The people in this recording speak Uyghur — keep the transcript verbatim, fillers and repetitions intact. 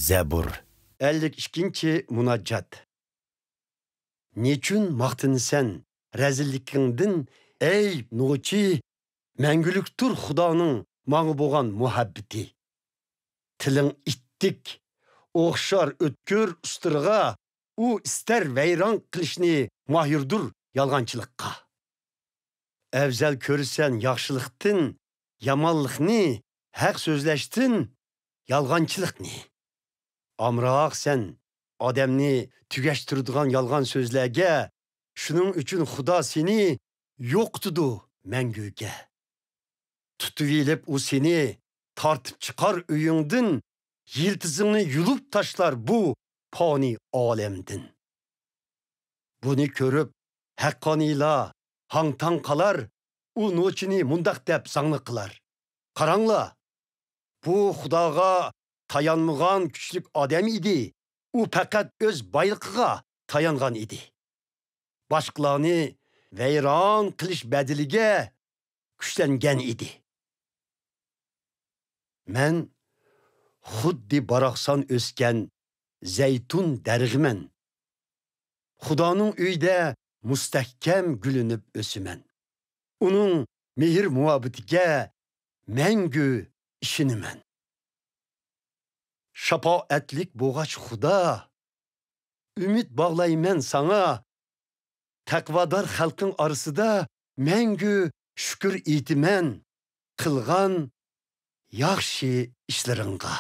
زەبۇر. ئەللىك ئىككىنچى مۇناجات. نېچۈن ماختىنىسەن رەزىللىكىڭدىن، ئەي نوچى، مەڭگۈلۈكتۇر خۇدانىڭ ماڭا بولغان مۇھەببىتى. تىلىڭ ئىتتىك، ئوخشار ئۆتكۈر ئۇستىرىغا، ئۇ ئىستەر ۋەيران قىلىشنى ماھىردۇر يالغانچىلىققا. ئەۋزەل كۆرىسەن ياخشىلىقتىن يامانلىقنى، ھەق سۆزلەشتىن يالغانچىلىقنى. ئامراق سەن ئادەمنى تۈگەشتۈرىدىغان يالغان سۆزلەرگە، شۇنىڭ ئۈچۈن خۇدا سېنى يوقىتىدۇ مەڭگۈگە. تۇتۇۋېلىپ ئۇ سېنى تارتىپ چىقار ئۆيۈڭدىن، يىلتىزىڭنى يۇلۇپ تاشلار بۇ پانىي ئالەمدىن. بۇنى كۆرۈپ ھەققانىيلار ھاڭ-تاڭ قالار، ئۇ نوچىنى مۇنداق دەپ زاڭنى قىلار: «قاراڭلار، بۇ خۇداغا تايانمىغان كۈچلۈك ئادەم ئىدى، ئۇ پەقەت ئۆز بايلىقىغا تايانغان ئىدى. باشقىلارنى ۋەيران قىلىش بەدىلىگە كۈچلەنگەن ئىدى.» مەن خۇددى باراقسان ئۆسكەن زەيتۇن دەرىخىمەن. خۇدانىڭ ئۆيىدە مۇستەھكەم گۈللىنىپ ئۆسىمەن. ئۇنىڭ مېھىر-مۇھەببىتىگە مەڭگۈ ئىشىنىمەن. شاپائەتلىك بولغاچ خۇدا، ئۈمىد باغلايمەن ساڭا. تەقۋادار خەلقىڭ ئارىسىدا مەڭگۈ شۈكۈر ئېيتىمەن قىلغان ياخشى ئىشلىرىڭغا.